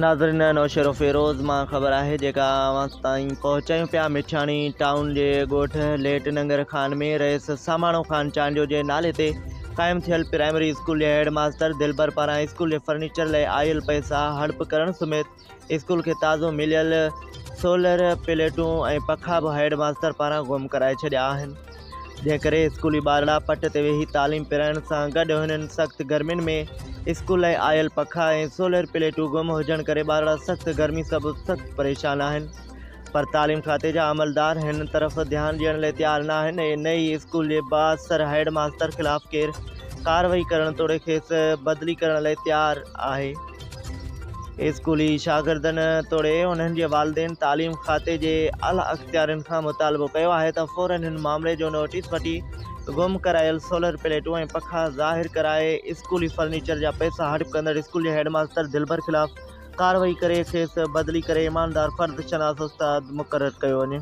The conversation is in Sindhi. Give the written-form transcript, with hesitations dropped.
ناظرين نوشهروفيروز مان خبر آهي جيڪا اوهان تائين پهچايون پيا مٺياڻي ٽائون جي ڳوٺ ليٽ ننگر خان ۾ رئيس ساماڻو خان چانڊيو جي نالي تي قائم ٿيل پرائمري اسڪول جي هيڊ ماستر دلبر پاران اسڪول جي فرنيچر لاء آيل پئسا هڙپ ڪرڻ سميت اسڪول کي تازو مليل سولر پليٽون ۽ پکا به هيڊ ماستر پاران گم ڪرائي ڇڏيا آهن، جنهن ڪري اسڪولي ٻارڙا پٽ تي ويهي تعليم پرائڻ سان گڏ هنن سخت گرمين ۾ اسڪول لاء آيل پکا ۽ سولر پليٽون گم هجڻ ڪري ٻارڙا سخت گرمي سبب سخت پريشان آهن پر تعليم کاتي جا عملدار هن طرف ڌيان ڏيڻ لاء تيار نه آهن ۽ نه ئي اسڪول جي بااثر هيڊ ماستر خلاف ڪير ڪارروائي ڪرڻ توڙي کيس بدلي ڪرڻ لاء تيار آهي. اسڪولي شاگردن توڙي انهن جي والدين تعليم کاتي جي اعليٰ اختيارين کان مطالبو ڪيو آهي ته فورن هن معاملي جو نوٽيس وٺي گم ڪرايل سولر پليٽون ۽ پکا ظاهر ڪرائي اسڪولي فرنيچر جا پئسا هڙپ ڪندڙ اسڪول جي هيڊ ماستر دلبر خلاف ڪارروائي ڪري کيس بدلي ڪري ايماندار فرض شناس استاد مقرر ڪيو وڃي.